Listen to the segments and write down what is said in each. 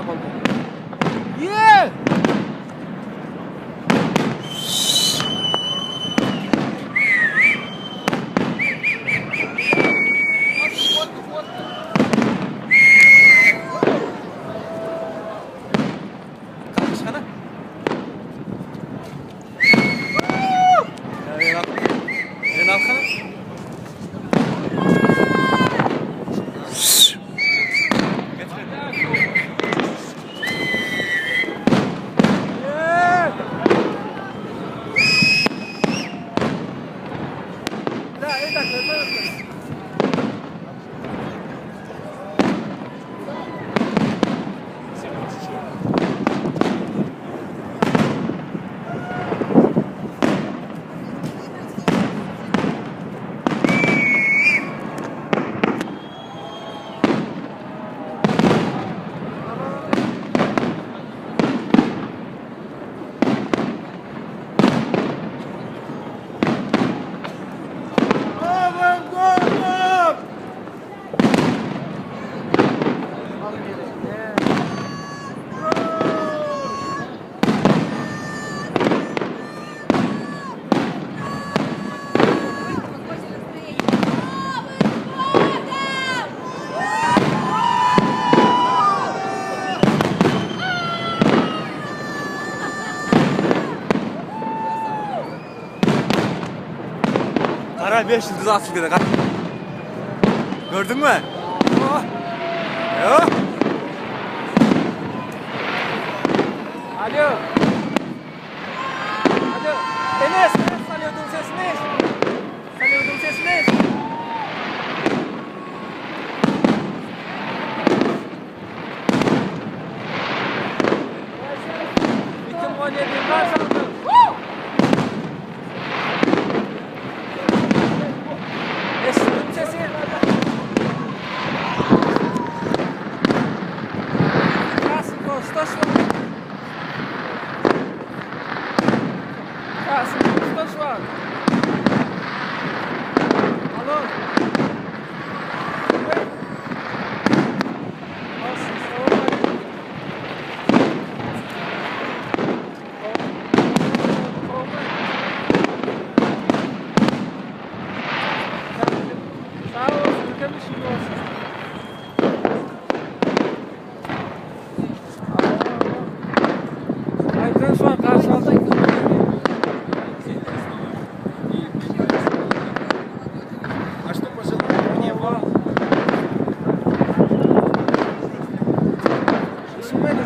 Ýene boldy. Ýe! Kalkışkana. Ýene alkana. Gara 5 ýyldyz asyldy gara. Gördüňmi? Oh. Yo. Alo. Alo. Enes, Enes salýodyň sesini eş. Salýodyň sesini eş. 2017 garşy aldy. Eşitdim sesi. Kasım Kostaş var. Kasım Kostaş var. Alo. Hey. Olsun, salam aleyküm. Sağ olsun, ülkem işin olsun. Aýdan şu an garşy aldy. А что пожелать мне вам? Düşünmedim.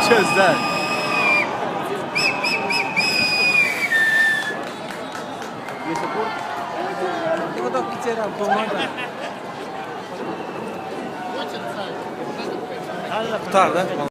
Çözler. Tutar da.